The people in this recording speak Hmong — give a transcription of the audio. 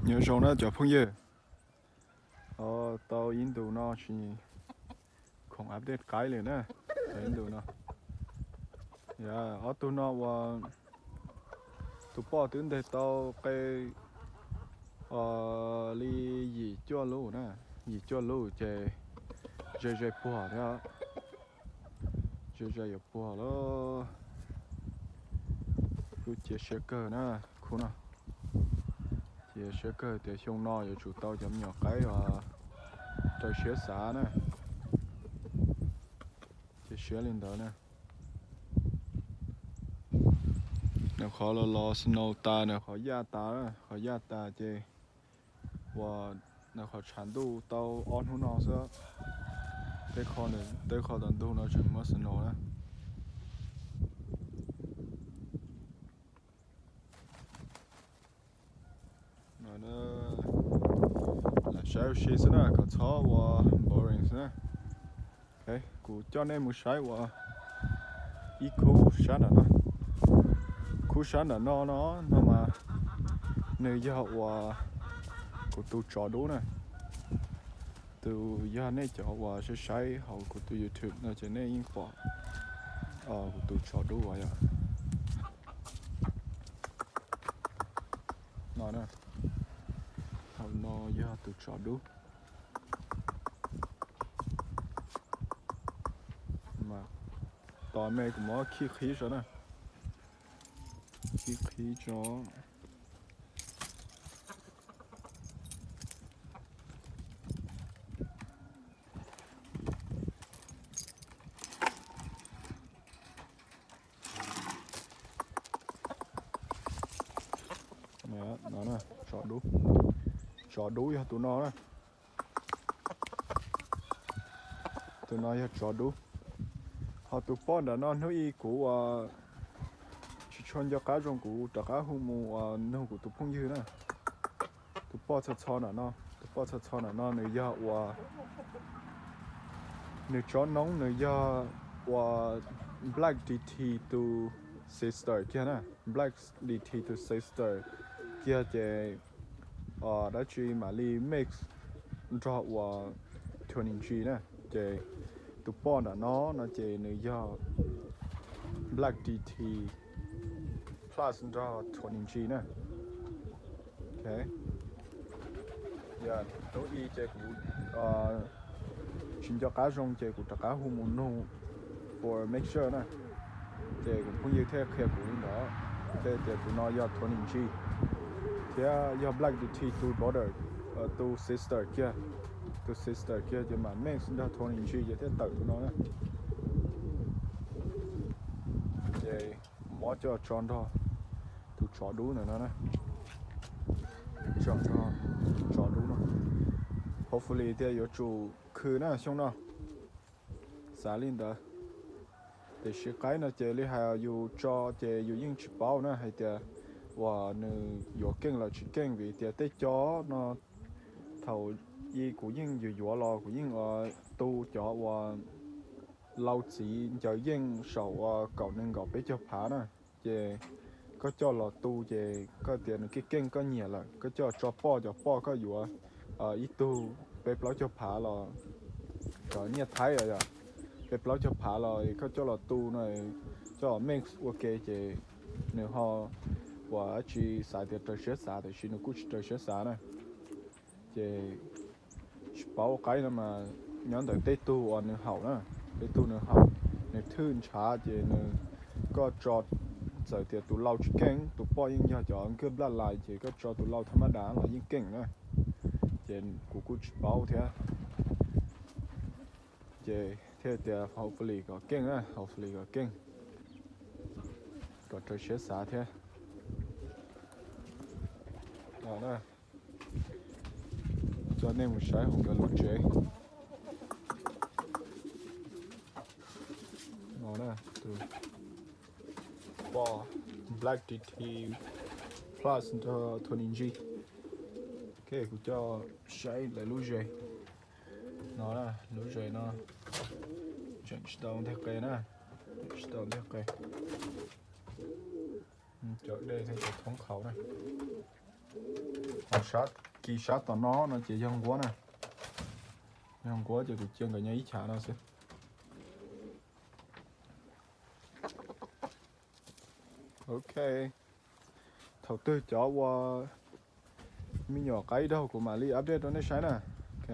Nyob zoo na cov phooj ywg, tau ib ntus no tsis khoom update qaib li na. Tau ib ntus no, ob tug no uas tus poj twb nteg tau qe li yim cuaj lub na, yim cuaj lub ces ze ze puag thiab, ze ze yuav puag lawm. Kuv cia siab kawg na, khub no cia siab kawg tias xyoo no yuav tsum tau cov me nyuam qaib uas raws siab xav na. Cia siab li ntawd na. Nws qhov los los snow tas, nws qhov yaj tas, qhov yaj tas ces uas nws qhov tshav ntuj tau ob hnub no xwb. Tej qho, tej qho tom ntug no tseem muaj snow na. Lam saib ua si xwb na, kom txhob ua boring xwb na. Kuv coj nej mus saib ua ib khub sab nram no. Khub sab nram no no, no mas nws yog uas kuv tus tsov dub na. Tus yog nej cov uas saib saib hauv kuv tus YouTube no ces nej yeej pom kuv tus tsov dub uas yog no. Hauv no yog tus tsov dub. Tos me kuv muab khij qhib tso na. Khij qhib tso. No, tsov dub, tsov dub yog tus no na. Tus no yog tsov dub. Ho tus poj nram no hnub ib kuv uas tsis tshua nco qab zoo kuv rov qab hu mus uas nug kuv tus phooj ywg na. Tus poj txho txho nram no, tus poj txho txho nram no nws yog uas, nws tsov noob nws yog uas Black D T tus sister kiag na. Black D T tus sister kiag ces dab tsi mam li mix nrog uas Tony G na. Ces tus poj nram no no ces nws yog Black D T plus nrog Tony G na. Hnub ib ces kuv tsis nco qab zoo ces kuv rov qab hu mus nug for make sure na. Ces kuv phooj ywg thiaj qhia kuv li ntawd, thiaj tias tus no yog Tony G thiab yog Black D T tus brother, tus sister kiag, tus sister kiag ces mam mix nrog Tony G ces thiaj tawm tus no na. Ces muab coj tso nrog tus tsov dub ntawm no na. Tso nrog tus tsov dub no. Hopefully thiaj yuav tsum khw na xyoo no. Xav li ntawd. Tiam sis qaib no ces li hais yus tso ces yus yeej tsis paub na hais tias uas nws yuav keej los tsis keej vim tias tej cov no thaum ub kuv yeej yuav yuav los kuv yeej tu cov uas lau txiv ncaws yeej saum uas kaum nees nkaum peb caug phav na. Ces koj coj los tu ces koj tias nws keej keej koj nyiam lawm koj coj tso poj, cov poj koj yuav ib tug peb plaub caug phav los, cov nyiaj Thaib yom, peb plaub caug phav los koj coj los tu no, coj los mix ua ke ces nws ho uas dab tsi xav tias raws siab xav tiam sis nws kuj tsis raws siab xav na. Ces tsis paub, qaib no mas nyob ntawm tej tug uas nws haum na, tej tug nws haum, nws thwj ntshav ces nws, koj tso, txawm tias tus lau tsis keej, tus poj yeej yog cov nkaj nplaj lais ces koj tso tus lau thaj mab dav los yeej keej na. Ces kuv kuj tsis paub thiab. Ces thiaj tias hopefully kom keej na, hopefully kom keej, kom raws siab xav thiab. Coj nej mus saib hauv nkawd lub tsev. No, tus poj Black D T plus nrog Tony G. Ok, kuv coj saib lawv lub zes. No, lub zes no tseem tsis tau nteg qe na, tseem tsis tau nteg qe. Cov dej thiab cov thoob qhaus na. Kis sab tom no no ces yog nquab na. Yog nquab ces kuv cia nkawd nyob ib chav no xwb. Ok, thaum twg cov ua me nyuam qaib daug kuv mam li update rau nej saib na. Ok,